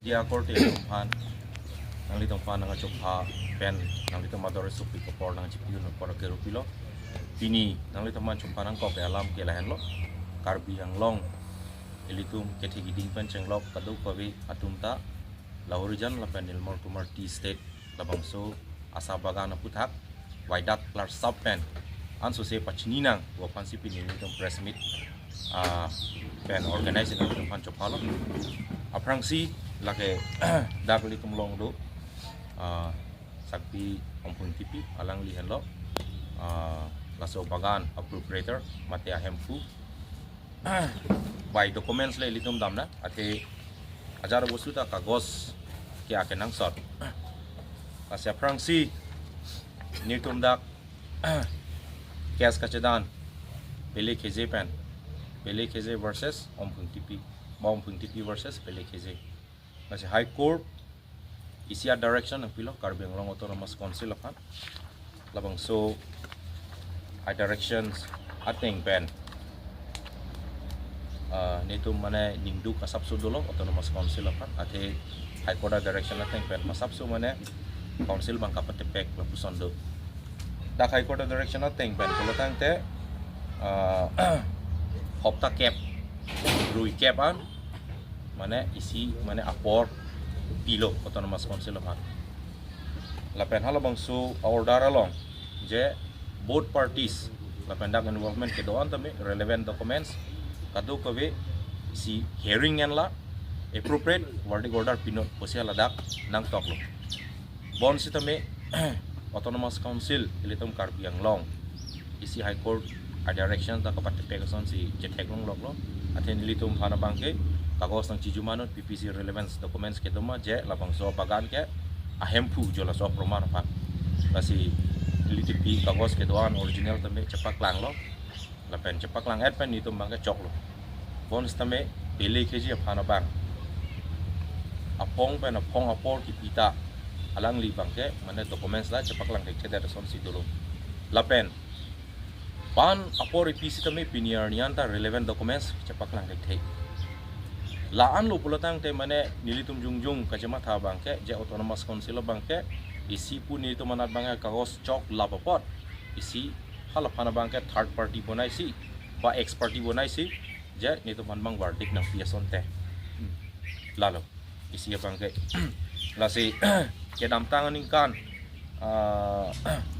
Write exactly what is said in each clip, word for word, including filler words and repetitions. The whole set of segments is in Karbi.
Dia korte aphan, nanglitum aphan nangchopha pen, nanglitum ador supi kapor nangchipi un apor keru pilo. Pini nanglitum aphan chopha nangkok ke alam ke lahenlo. Karbi Anglong ilitum kethe kiding pen chenglok kadokave atum ta, Lahorijan lapen Nilmor Kumar Tea Estate labangso asa bagan aputhak waidak klarsap pen ansose pachini nang pu aphansi pini nelitum press meet, ah, pen organize nelitum aphan chophalo. Aphrangsi lake dak ilitum along do, ah, Sakpi Omphung Tipi, alangli henlo, ah, laso bagan a proprietor mate ahemphu. Bai documents le ilitum damnang, athe ajat bostu ta kagos ke akenangsot. Lasi aphrangsi nelitum dak case kachedan Pele Kheze pen, Pele Kheze versus Omphung Tipi, ba Omphung Tipi versus Pele Kheze. Lasi High Court isi a direction nangpilo Karbi Anglong Autonomous Council aphan. Labangso a directions ateng pen, ah, nelitum mane ningduk asapso dolo Autonomous Council aphan, athe High Court a direction ateng pen masapso mane council abang kapatepek lapuson do. Dak High Court a direction ateng pen pulo tangte, ah, hopta kep, rui kep an mane isi mane apor pilo Autonomous Council aphan. Lapen halabangso a order along je both parties lapen dak involvement kedo-an tame relevant documents kadokave isi hearing enla appropriate verdict order pinon pusi haladak nangtoklo. Bonsitame Autonomous Council ilitum Karbi Anglong isi High Court a direction ta kapatepek asonsi chetheklongloklo. Athe nelitum aphan abangke kagos nangchijuma non, P P C relevance documents kedo ma je labangso bagan ke ahemphu jo laso aproman aphan. Lasi neli T P kagos kedo-an original tame chepaklanglo. Lapen chepaklang et pen nelitum abangke choklo. Bonsitame Pele Kheze aphan abang aphong pen aphong apor kipi ta alangli abangke mane documents la chepaklang thekthedet asonsi dolo. Lapen pan apor ipi sitame pini arni an ta relevant documents chepaklang thekthe. La-anlo pulo tangte mane nelitum jongjong kachematha abangke je Autonomous Council abangke isi pu nelitum anat abangke kagos choklap apot isi halaphan abangke third party bonaisi ba ex parte bonaisi je nelitum aphan abang verdict nangpi asonte. Hmm. Lalo isi abangke. Lasi kedamtang aningkan, ah,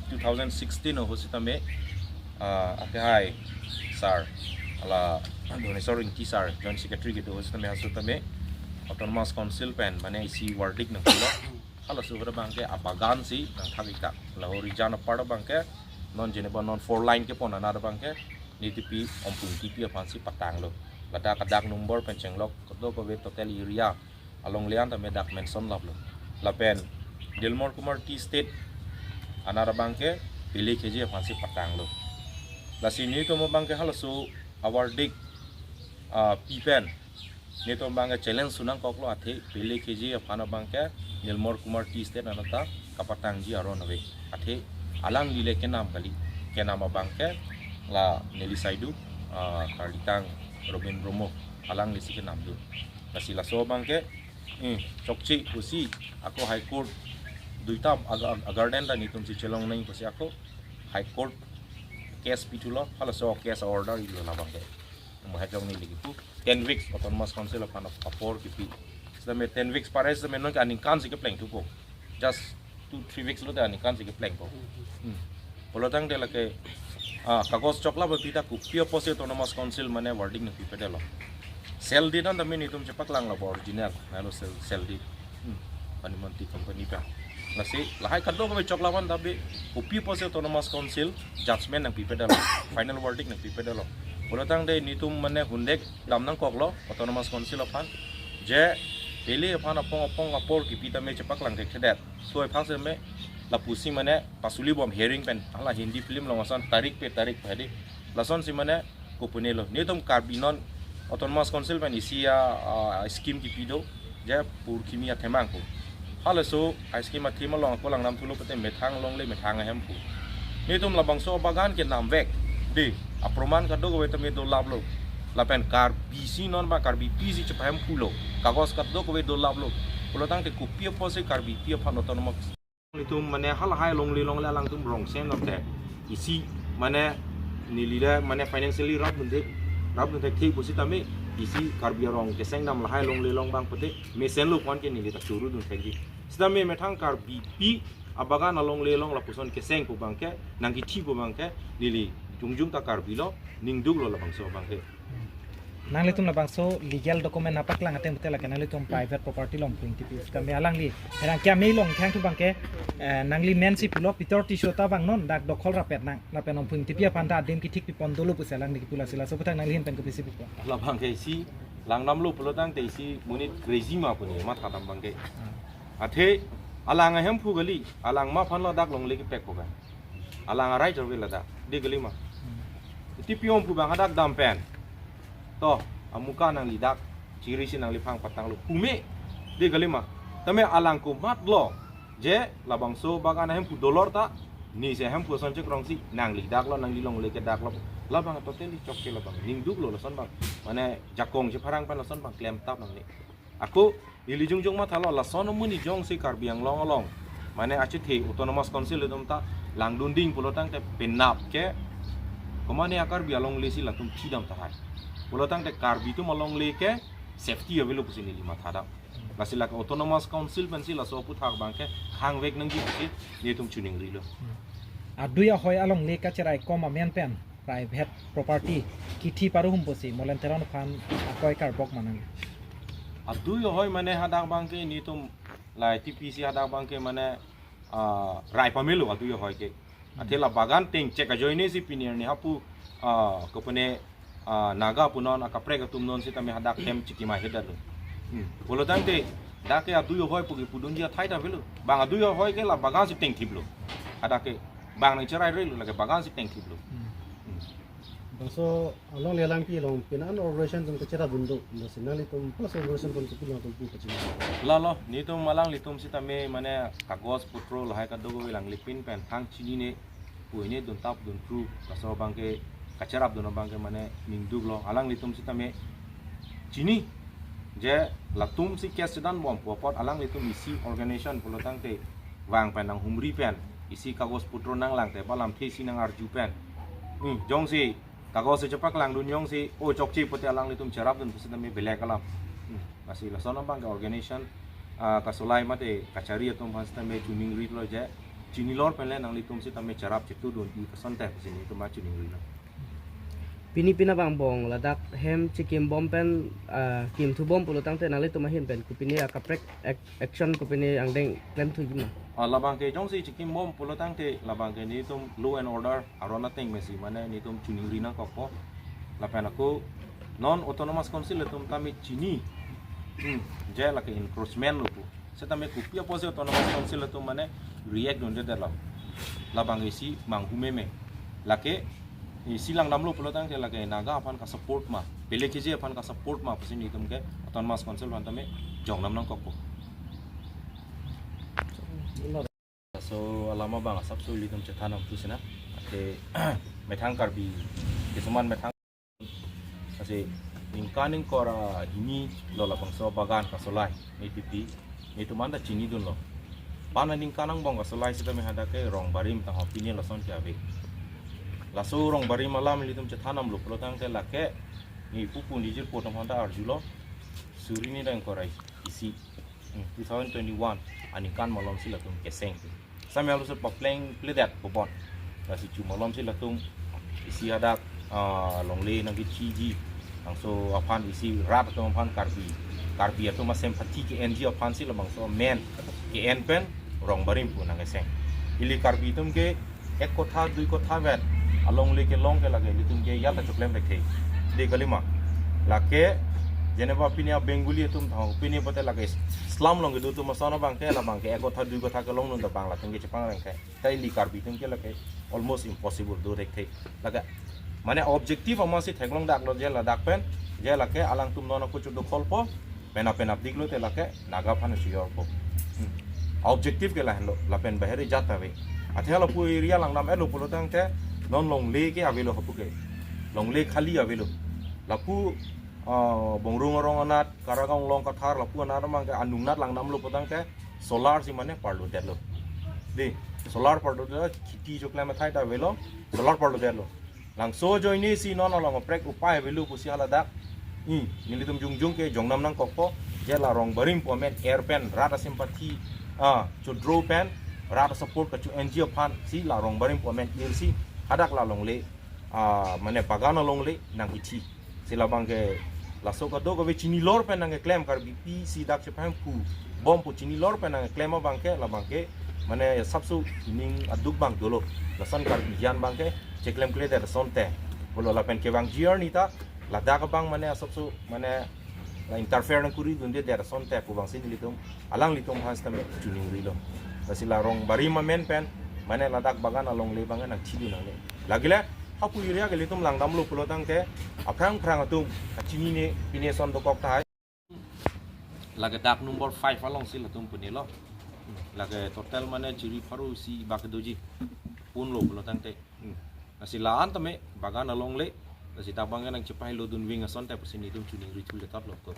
two thousand sixteen ahut sitame, ah, akehai sir, hala Doneswar Ingti sir, Joint Secretary kedo ahut sitame, ahut sitame Autonomous Council pen mane isi verdict nangpilo. Halaso ahut abangke abagan si nangthak-ik ta. Lahorijan apar abangke non jeneba non four line kepon anat abangke neli T P Omphung Tipi aphansi patanglo. Ladak adak number pen chenglok kadokave total area alongle an tame dak mention laplo. Lapen Dilmor Kumar Tea Estate anat abangke Pele Kheze aphansi patanglo. Lasi nelitum abangke halaso a verdict, ah, pi pen nelitum abangke challenge sunangkoklo, athe Pele Kheze aphan abangke Dilmor Kumar Tea Estate anat ta kapatangji aron ave. Athe alangli le kenam kali, kenam abangke la neli saidu, ah, karlitang Robin Bromo, alanglisi kenamdun. Lasi laso abangke, eh, chokche pusi ako High Court duita ag-, ag-, agarden ta nelitumsi chelongnang pusi ako High Court case pithulo, halaso case order ilo labangke. Mahajong ni lagi pu ten weeks Autonomous Council aphan apor kipi. Sitame ten weeks parai sitame non ke aningkan si kepleng thupo. Just two three weeks lote aningkan si keplengpo. Hmm. Pulo tangte lake, ah, kagos choklap api ta kopi apotsi Autonomous Council mane verdict nangpipedetlo. Sealed deed an tame nelitum chepaklanglo original, nalo seal, sealed deed. Hmm. Honeymoon Tea Company pen. Lasi lahai kadokave choklap an tapi kopi apotsi Autonomous Council judgment nangpipedetlo, final verdict nangpipedetlo. Pulo tangte nelitum mane hundek damnangkoklo Autonomous Council aphan je Pele aphan aphong aphong apor kipi tame chepaklang thekthedet. So aphrang sitame lapusi mane pasulibom hearing pen hala Hindi film along ason tarik pe tarik pe hadi. Lasonsi mane kopunelo. Nelitum Karbi non Autonomous Council pen isi a, ah, scheme kipi do je Purkimi athemang pu. Halaso a scheme athema along ako langdamthulo pute methang alongle methang ahem pu. Nelitum labangso abagan kenamvek. Dei, aproman kadokave tame dolaplo. Lapen Karbi si non ba Karbipi si chepahemphulo. Kagos kadokave dolaplo. Pulotangte kopi apotsi Karbipi aphan autonomous. Itum mane halahai longle longle alangtum rongsen nonte. Isi mane neli le mane financially rap nunde, rap nunde thik pusitame isi Karbi arong keseng dam lahai longle long abang pute mesenlo pon ke neli ta churu dun thekji. Sitame methang Karbipi abagan alongle long lapuson keseng pu abang ke, nangkithi pu abang ke, neli jongjong ta Karbi lo, ningduklo labangso abang ke. Nanglitum labangso legal document nangpaklang ateng pute lake nanglitum private property along pung tipi. Kami alangli herang kya me long thang tu abang ke, eh, nangli mensi pulo Pitor Tisso ta abang non dak dokhol rapet nang lapen om pung tipi aphan ta adim kithik pipon dolo pusi alangli kipu, lasi laso aputhak nangli ahin pen kopisi pupo? Labang ke isi langdamlo pulotangte isi monit crazy ma pu ne mathadam abang ke. Athe alang ahemphu kali, alang ma aphan lo dak longle kepek ko kan. Alang arai jorve ladak, de kali ma. Tipi om pu abang hadak dam pen. To, amuka nangli dak chiri si nangliphan patanglo pu me, de kali ma. Tame alang komatlo, je labangso bagan ahemphu dolor ta, ne si ahemphu ason chekrong si, nangli daklo, nangli longle ke daklo. Labang totally chokche labang, ningduklo lason abang. Mane jakong chepharang pen lason abang klemtap nangli. Ako ili jongjong mathalo, lason amonit jongsi Karbi Anglong along mane achethe Autonomous Council atum ta langdunding pulotangte penap ke, komane a-Karbi alongle si latum thidam tahai. Pulotangte Karbi atum alongle ke safety avelo pusi neli mathadam. Lasi lake Autonomous Council pensi laso aputhak abang ke khangvek nangji pusi netum chuningrilo. Adui ahoi alongle kacheraikom amen pen private property kithi paruhum pusi Molen Teron aphan akoi karbok ma nang? Adui ahoi mane hadak abang ke netum lai T P C hadak abang ke mane, ah, rai pamelo adui ahoi ke. Athe la bagan tengchek ajoine si pini arni hapu, ah, kopune, ah, Naga pu non akaprek atum non sitame hadak hem chikimai hedetlo. Hmm. Pulotangte dak ke adui ahoi pu kipudunji athai ta avelo. Bang adui ahoi ke la bagan si tengthiplo. Hadak ke bang nangcherai relo, lake bagan si tengthiplo. Hmm. Hmm. Bangso alongle alangpi along pini an organization atum kacherapdun do, lasi nanglitum plus organization atum kopi along atum pu kachini? Lalo, netum alanglitum sitame mane kagos potro lahai kadokave alanglipin pen thang chinine, pu ine duntap dunpru, laso abang ke kacherapdun abang ke mane ningduklo, alanglitum sitame chini, je latum si case chedanbom pu apot alanglitum isi organization pulotangte vang pen nanghumri pen, isi kagos potro nanglangte ba lamthe si nangarju pen. Hmm, jongsi kagos si chepaklangdun jongsi o chokche pute alanglitum cherapdun pusitame belek alam. Hmm, lasi lason abang ke organization, ah, kasolai mate kachari atum aphan sitame chuningrilo je, chinilor pen le nanglitum sitame cherap chetudun-i asonte pusi netum chuningrilo. Pini pini abang bong ladak hem chikimbom pen, ah, kimthubom pulotangte nanglitum ahin pen kopine akaprek ac-, action kopine angdeng klemthuji ma? Ah, labang ke jongsi chikimbom pulotangte labang ke netum law and order aron ateng mesi mane netum chuningri nangkokpo. Lapen ako non Autonomous Council atum tame chini, hmm, je lake encroachment lo pu. Sitame kopi apotsi Autonomous Council atum mane react dunde detlo. Labang isi manghu meme. Lake isi langdamlo pulotangte lake Naga aphan kasupport ma, pele keji aphan kasupport ma pusi netum ke Autonomous Council aphan tame jongnam nangkokpo. So alam abang asapso ilitum chethan nangthu sina. Athe methang Karbi, kisuman methang, lasi ningkan ingkoi ra hini lo labangso bagan kasolai, ne T P, netum anta chinidunlo. Pana ningkan angbong kasolai sitame hadak ke Rongbarim tangho pini lason ke ave. Laso Rongbarim alam ilitum chethan damlo pulotangte lake ne pupu nijir po atum aphanta arjulo, suri ni ra ingkoi ra isi, hmm, two thousand twenty-one aningkan malom si latum keseng. Samya lo se papleng pledet pobon. Lasi chu malom si latum isi hadak, ah, longle nangkechiji, bangso aphan isi rat atum aphan Karbi, Karbi atum a-sympathy ke-enji aphan si labangso amen ke-en pen Rongbarim pu nangkeseng. Ili Karbi atum ke ek kotha dui kotha vet alongle kelong ke lake ilitum ke ya ta choklem thekthe, de kalima. Lake jeneba pini a-Bengali atum tangho pini pute lake slum along kedo atum ason abang ke labang ke ek kotha dui kotha kelongdun ta bang latum ke chepangreng the. Ta ili Karbi atum ke lake almost impossible do thekthe. Lake mane objective amatsi theklong daklo je ladak pen, je lake alangtum non ako chodokholpo, penap penapdik lote lake Naga aphan si yorpo. Hmm. Objective ke lahenlo, lapen bahari jat ave. Athe lapu area langdam-etlo pulotangte non longle ke avelo hapu ke. Longle khali avelo. Lapu, ah, Bongrung arong anat, Karagong Longkathar, lapu anat abang ke anung anat langdamlo pulotangte solar si mane parlodetlo. Dei, solar parlodetlo, kheti choklem athai ta avelo, solar parlodetlo. Langso ajoine si non along kaprek upai avelo pusi haladak. Hmm, nelitum jongjong ke jongnam nangkokpo, je la Rongbarim pu amen er pen, rat a-sympathy, ah, chodro pen, rat a-support kacho-enji aphan si la Rongbarim pu amen er si hadak la longle, ah, mane bagan alongle nangkithi. Si labang ke laso kadokave chinilor pen nangkeklem, Karbipi si dak chepahemphu bom pu chinilor pen nangkeklem abang ke, labang ke mane asapso ning aduk abang dolo. Lason Karbi hijan abang ke cheklemkledet asonte. Pulo lapen kevangji arni ta ladak abang mane asapso mane la interfere nangkori dundedet asonte pu abang si nelitum alanglitum aphan sitame choningrilo. Lasi la Rongbarim amen pen mane ladak bagan alongle abang nangthidun nangne. Lake le, hapu area ke ilitum langdamlo pulotangte aphrang phrang atum kachinine pine ason dokok tahai. Lake dak number five along si latum punelo. Lake total mane chiri pharo isi bak doji punlo pulotangte. Hmm. Lasi la-an tame bagan alongle, lasi dak abang nangchepailo dunving asonte pusi nelitum choningri thule tatlo ko.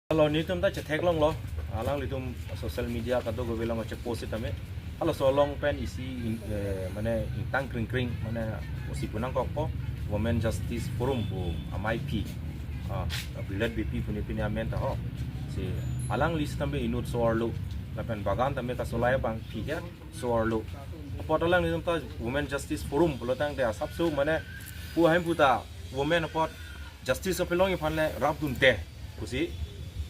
Halo, nelitum ta chetheklonglo, alanglitum social media kadokave along chepost tame. Halaso along pen isi in, eh, mane ingtang kringkring, mane pusi pu nangkokpo, Women Justice Forum pu amei aphi. Ah, Bilet Beypi pu ne pine amen ta ho. Si alangli sitame inut so-arlo, lapen bagan tame kasolai abang aphi ke so-arlo. Apot alanglitum ta Women Justice Forum pulotangte asapso mane pu ahemphu ta women apot justice apelong iphan le rapdunte pusi.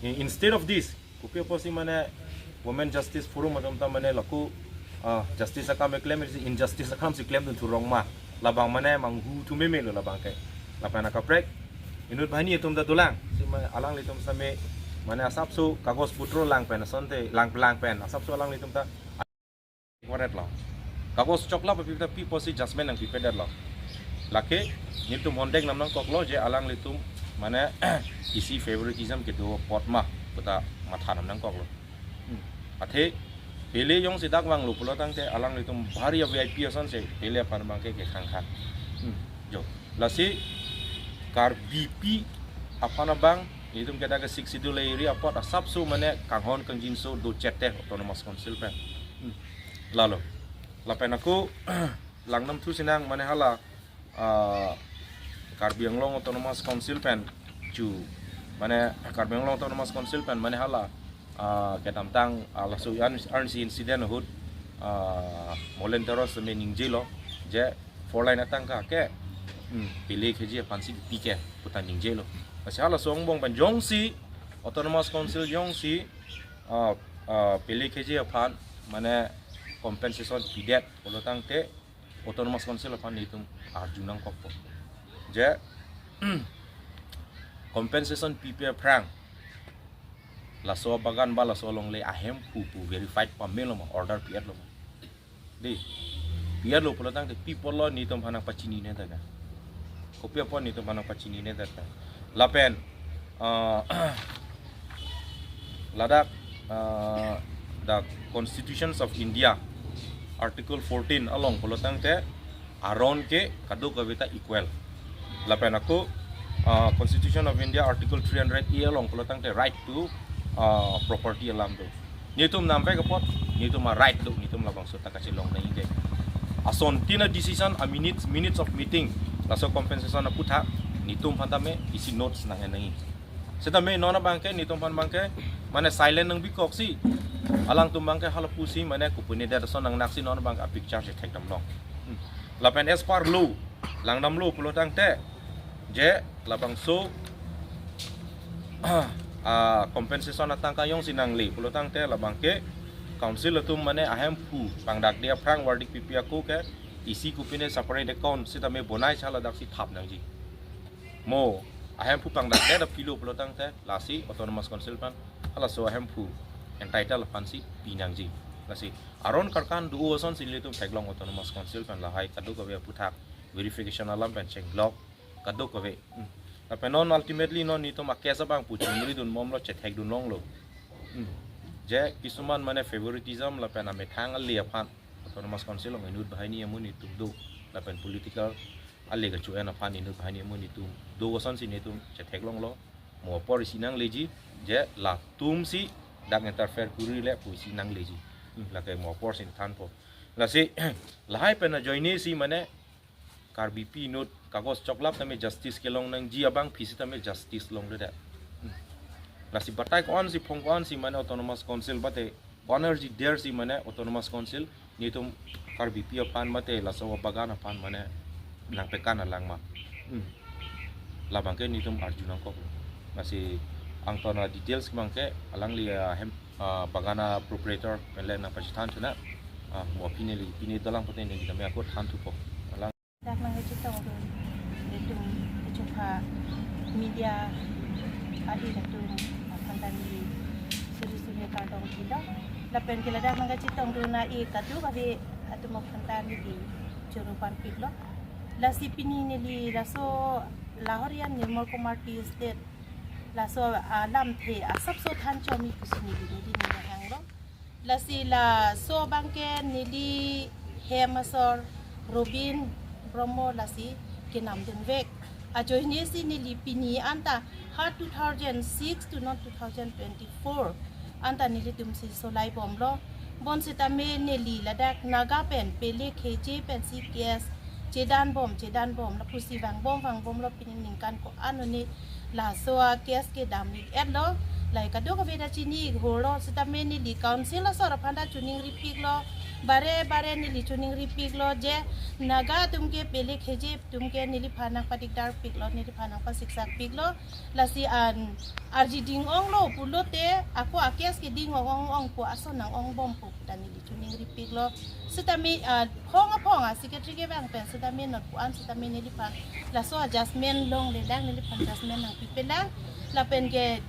In-, instead of this, kopi apotsi mane Women Justice Forum atum ta mane laku, ah, justice akam keklem si injustice akam si klemdun thurong ma. Labang mane manghu thu memelo labang ke. Lapen akaprek inut banghini atum ta dolang. Si ma-, alanglitum sitame mane asapso kagos putro lang pen asonte, lang, lang pen asapso alanglitum ta koretlo. Kagos choklo papi ta pi apotsi judgment nangpipedetlo. Lake nelitum hondek nam nangkoklo je alanglitum mane isi favoritism kedo apot ma puta matha nam nangkoklo. Hmm. Athe pele jongsi dak vanglo pulotangte alanglitum bhari a-V I P asonsi pele aphan abang ke kekhang kha. Hmm. Jo. Lasi Karbipi aphan abang, itum ke dak ke Sixth Schedule area apot asapso mane kanghon kangjinso dochette Autonomous Council pen. Hmm. Lalo. Lapen ako langdam thu sinang mane hala, ah, Karbi Anglong Autonomous Council pen chu, mane Karbi Anglong Autonomous Council pen mane hala, ah, kedamtang, ah, laso an-, arnisi incident ahut, ah, Molen Terros me ningjelo je four lane atangka ke, hmm, pele keji aphansi pi ke puta ningjelo. Lasi halaso angbong pen jongsi Autonomous Council jongsi, ah, ah, pele keji aphan mane compensation pidet pulotangte Autonomous Council aphan nelitum arju nangkokpo. Je compensation pipe aphrang laso bagan ba laso alongle ahemphu pu verified pamelo ma, order pi-etlo ma. Dei, pi-etlo pulotangte pi apotlo nelitum aphan nangpachinine tangka. Kopi apot nelitum aphan nangpachinine tangka. Lapen, ah, ladak, ah, the Constitutions of India, Article fourteen along pulotangte aron ke kadokave ta equal. Lapen ako, ah, Constitution of India Article three hundred A along pulotangte right to, ah, property alam do. Nelitum namvek apot, nelitum a-right do, nelitum labangso ta kachelong nangji ke. Asontin a-decision, a-minutes, minutes of meeting, laso compensation aputhak nelitum aphan tame isi notes nang-en nangji. Setame non abang ke, nelitum aphan abang ke mane silent nangbi koksi, alangtum abang ke halapusi mane kopunedet ason nangnaksi non abang ke a-picture si thekdamlong. Hmm. Lapen as per law, langdamlo pulotangte, je labangso, ah, compensation atangka jongsi nangle pulotangte labang ke council atum mane ahemphu pangdakde aphrang verdict pipe ako ke isi kopine separate account sitame bonai si haladaksi thap nangji. Mo ahemphu pangdakde pilo pulotangte lasi Autonomous Council aphan halaso ahemphu entitled aphansi pi nangji. Lasi aron karkan do asonsi nelitum theklong Autonomous Council aphan, lahai kadokave aputhak verification alam pen chenglok kadokave. Hmm. Lapen non ultimately non nelitum a-case abang pu chingri dunbomlo, chethekdun longlo. Hmm. Je kisuman mane favoritism lapen amethang ale aphan Autonomous Council along inut banghini amonit atum do, lapen political Ale kachu-en aphan inut banghini amonit atum do kosonsi netum chetheklonglo. Mo apor isi nangleji, je latum si dak interfere kuri le pu isi nangleji. Hmm, lake mo apor si thanpo. Lasi lahai pen ajoine si mane Karbipi inut kagos choklap tame justice kelong nangji abangpi sitame justice longledet. Hmm. Lasi batai ko-an si phong ko-an si mane Autonomous Council bate ko-an arji der si mane Autonomous Council netum Karbipi aphan mate laso bagan aphan mane nangpekan alang ma. Hmm. Labangke netum arju nangkok. Lasi angton a-details abangke alangli ahem, ah, bagan a-proprietor pen le nangpachethanthu na. Ah, mo pine li, pine dolang pute ne kita me ako thanthupo. Alang. Dak nangkachetongdun, itum ichukha media ahin atum aphan ta neli suri suri kardom pilo. Lapen ke ladak nangkachetongdun a-ik kadokave atum aphan ta neli choro parpiklo. Lasi pini neli laso Lahorian Nirmal Kumar Tea Estate laso alamthe asapso than chomi pusi neli neli neli hanglo. Lasi laso abangke neli hem asor Robin Brahmo lasi kenamdunvek. Ajoine si neli pini anta ha two thousand six to non two thousand twenty-four anta nelitum si solai bomlo. Bonsitame neli ladak Naga pen pele kheje pensi case chedan bom chedan bom lapusi vangbom vangbomlo, pini ningkan ko-an one laso a-case kedam-ik-etlo. Lahai kadokave ta chini-ik holo, sitame neli council asor aphan ta choningripiklo, bare bare neli choningripiklo je Naga atum ke pele kheje atum ke neliphan nangpadikdarpiklo, neliphan nangpasiksakpiklo. Lasi an arji ding-onglo pulote ako a-case keding ong ong ong pu ason nang-ongbompo pu ta neli choningripiklo. Sitame, ah, phong aphong a-secretary kevang pen sitame non pu-an sitame neliphan laso a-judgment longlelang, neliphan judgment nangpipelang. Lapen ke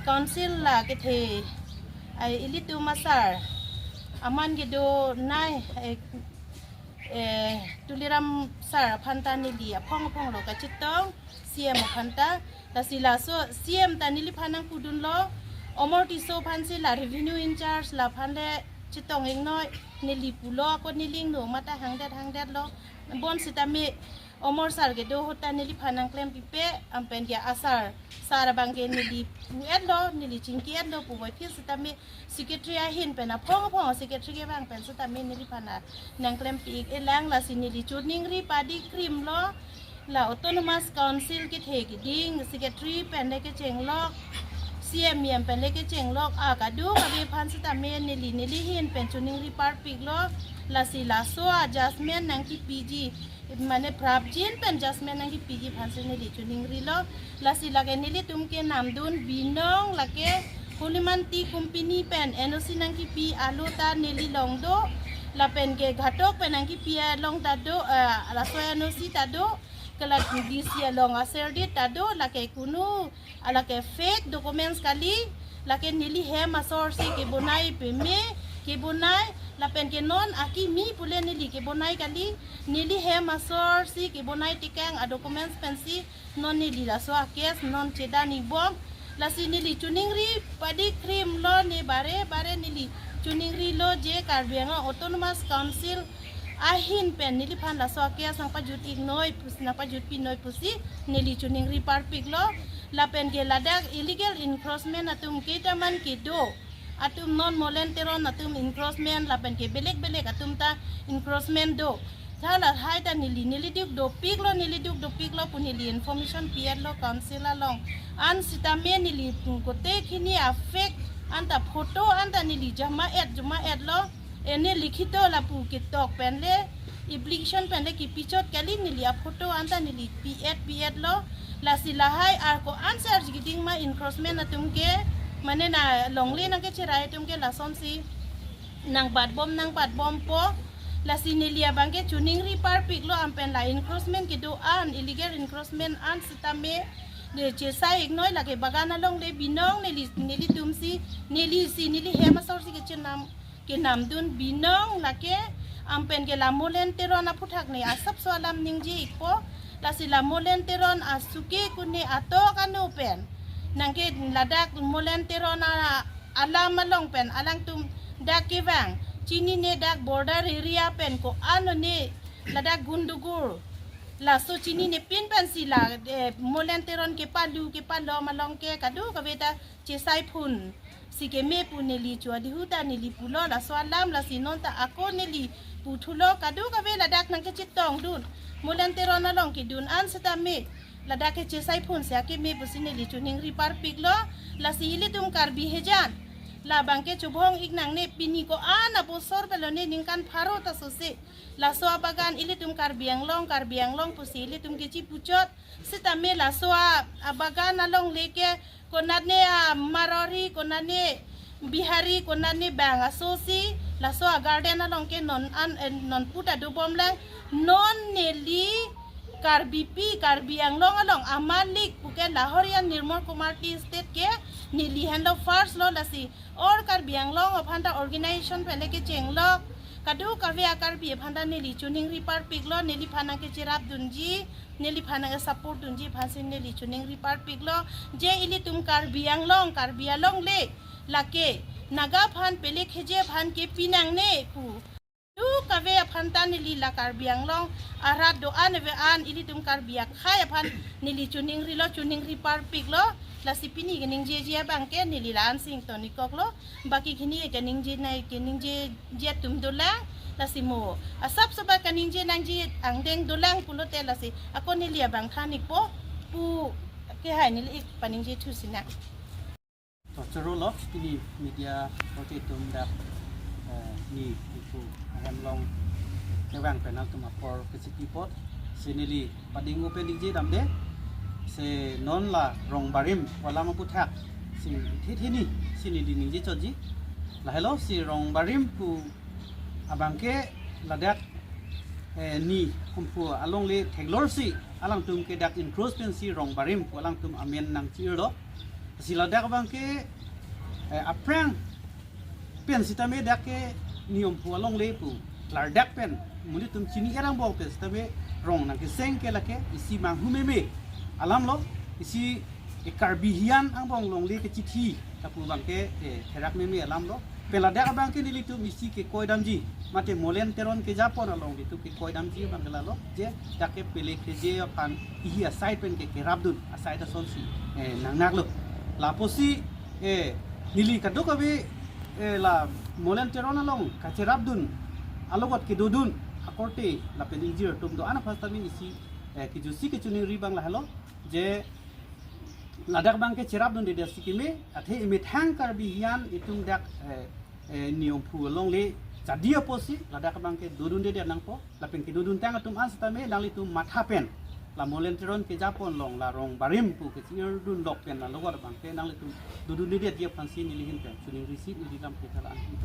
council la kethe, ai, ilitum asar aman kedo nai, eh, eh, Tuliram sir aphan ta neli aphong aphonglo kachetong, C M aphan ta. Lasi laso C M ta neliphan nangpudunlo, Omor Tisso aphansi la revenue in-charge laphan le chetong-iknoi, neli pulo ako neli ingno mata hangdet hangdetlo. Bonsitame Omor sir kedo ahut ta neliphan nangklempipe, ampen ke asar, sir abangke neli pu-etlo, neli chingki-etlo puvoiphit sitame secretary ahin pen aphong aphong secretary kevang pen sitame neliphan nangklempi-ik-elang. Lasi neli choningri padi krimlo, la Autonomous Council kethe keding secretary pen le kechenglok, C M, E M pen le kechenglok, a kadokave aphan sitame neli neli ahin pen choningri parpiklo. Lasi laso a-judgment nangkipiji, mane prapjin pen judgment nangkipiji aphansi neli choningrilo. Lasi lake nelitum kenamdun binong lake Holyman Tea Company pen N O C nangkipi alo ta neli along do, lapen ke Ghatok pen nangkipi along ta do, eh, laso N O C ta do, ke la D C along a-service ta do, lake kunu, ah, lake fake documents kali, lake neli hem asor si kebonai peme, kebonai, lapen ke non akimi pule neli kebonai kali, neli hem asor si kebonai tekang a-documents pensi non neli laso a-case non chedan-ik bom. Lasi neli choningri padi krimlo, ne bare bare neli choningrilo je Karbi Anglong Autonomous Council ahin pen neliphan laso a-case nangpajut-iknoi pusi, nangpajutpinoi pusi neli choningri parpiklo. Lapen ke ladak illegal encroachment atum ketaman kedo atum, non Molen Teron atum encroachment lapen ke belek belek atum ta encroachment do. Tha lahai ta neli, neli duk dopiklo, neli duk dopiklo pu neli information pi-etlo council along. An sitame neli kote khini a-fake anta photo anta neli jama-et, jama-etlo. Ene likhito lapu ketok pen le, application pen le kipichot kali, neli a-photo anta neli pi-et, pi-etlo. Lasi lahai ar ko-ansi arji keding ma encroachment atum ke, mane na longle nangkecherai atum ke lasonsi nangbatbom, nangbatbompo. Lasi neli abangke choningri parpiklo, ampen la encroachment kedo an, illegal encroachment an sitame le chesai-iknoi, lake bagan along le binong neli, nelitum si, neli si, neli hem asor si kechenam, kenamdun binong lake, ampen ke la Molen Teron aphuthak ne asapso alam ningje-ikpo. Lasi la Molen Teron asuke kune atok ano pen nangke ladak Molen Teron a-, alam along pen alangtum dak kevang, chinine dak border area pen ko-an one ladak gundugur Laso chinine pin pensi la, eh, Molen Teron kepalu kepalom along ke kadokave ta chesai phun si keme pu neli cho adihu ta neli pulo, laso alam lasi non ta ako neli puthulo, kadokave ladak nangkechetongdun, Molen Teron along kedun an setame ladak ke chesai phun si akeme pusi neli choningri parpiklo. Lasi ilitum Karbi hejan labang ke chobhong-ik nangne, pini ko-an abosor pelone, ningkan pharo ta sose laso abagan ilitum Karbi Anglong, Karbi Anglong pusi ilitum kechipuchot. Setame laso a, abagan alongle ke konatne a Marwari, konatne Bihari, konatne bang asosi laso a garden along ke non an, eh, non puta dobomlang. Non neli Karbipi, Karbi Anglong along amalik puke lahorian Nirmal Kumar Tea Estate ke neli henlo first lo. Lasi all Karbi Anglong aphan ta organization pele kechenglok kadokave a Karbi aphan ta neli choningri parpiklo, neliphan nangkecherapdunji, neliphan nangkesupport dunji aphansi neli choningri parpiklo. Je ilitum Karbi Anglong, Karbi alongle lake Naga aphan pele keje aphan kepi nangne pu kadokave aphan ta neli la Karbi Anglong arat do-an ave an ilitum Karbi akhei aphan neli choningrilo, choningri parpiklo. Lasi pini keningjeji abang ke neli la-an si ingtonikoklo. Baki hini keningje nai keningjeji atum dolang. Lasi mo asap saba keningje nangji angdeng dolang pulote lasi ako neli abang than-ikpo pu kehai neli ik paningje thusinang. To choro lo, pini media korte atum dak, eh, ni ipu ahem along kevang pen nangtum apor kesipi apot si neli pading open dingje damde. Si non la Rongbarim pu alam aputhak si thithini si neli ningje chotji. Lahelo si Rongbarim pu abang ke ladak, eh, ni Hemphu alongle theklor si alangtum ke dak encroach pensi Rongbarim pu alangtum amen nangchirlo. Si ladak abang ke, eh, aphrang pen sitame dak ke ni Hemphu alongle pu klardak pen monit atum chini-er angbong pen sitame rong nangkeseng ke lake isi manghu meme alam lo, isi e Karbi hian angbong longle kechithi lapu abang ke, eh, therak meme alam lo. Pen ladak abang ke nelitum isi kekoi damji, mate Molen Teron kejapon along nelitum kekoi damji abang ke lalo, je dak ke pele keje aphan ihi aside pen ke kerapdun aside asonsi, eh, nangnaklo. Lapusi, eh, neli kadokave, eh, la Molen Teron along kacherapdun, alogot kedodun akorte lapen ingjir atum do-an aphan sitame isi, eh, kejutsi kechoningri abang lahelo, je ladak abang ke cherapdundedet si keme, athe emethang Karbi hian itum dak, eh, eh, ni Hemphu alongle jadi apotsi ladak abang ke dodundedet nangpo, lapen kedoduntang atum an sitame nanglitum matha pen la Molen Teron kejapon along la Rongbarim pu kechirdunlok pen alogot abang ke nanglitum dodundedetji aphansi neli ahin pen choningri si neli lam ke thala an